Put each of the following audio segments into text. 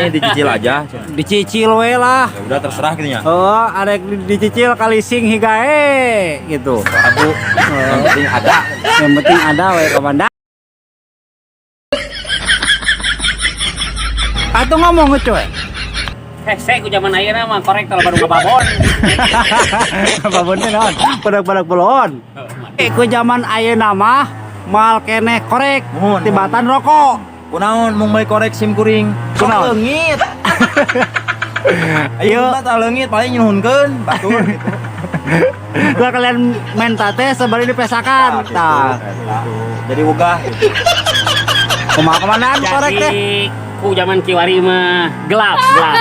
Nih dicicil aja. Dicicil we lah. Ya udah terserah gitu nya. Oh, ada yang dicicil kali sing higae gitu. Aku yang penting ada. Yang penting ada we komandan. Atau ngomong cuy. Hese ku zaman ayeuna mah korek teh baru ngababon. Babon teh naon? Pedak-pedak belon. Eh, ku zaman ayeuna mah mal keneh korek Mohon. tibatan rokok. Kunaon mung meuli korek sim kuring. Sok Kunaon? Leungit. Ayo tah leungit paling nyuhunkeun batur gitu. Lah kalian menta teh sebari dipesakan. Gitu, Tah, gitu. Jadi wegah gitu. Kumaha komandan korek teh? Jadi ku zaman kiwari mah gelap gelap.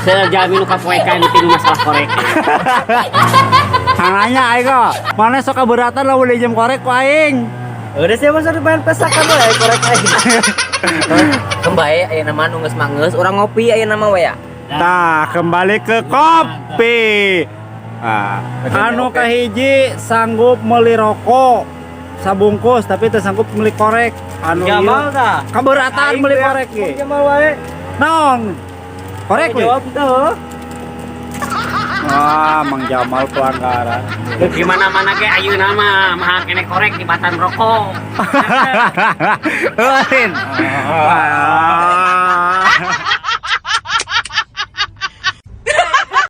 Sejamin nu kapoekan tinu masalah korek. Nanya aing kok. Mana sok keberatan lah udah jam korek ku aing. Udah sih masa main pesakan we korek aing. Kembali aya nama nu geus mangeus urang ngopi aya nama we ya. Tah, kembali ke kopi. Ah, anu kahiji sanggup meuli rokok sabungkus tapi teu sanggup meuli korek. Anu Jamal ieu tah. keberatan meuli korek ge. Jamal wae. Naon? Korek we. Jawab teh. Wah, Mang Jamal pelanggaran. Di mana-mana ge ayeuna mah mahal keneh korek tibatan rokok. Lain. Ah.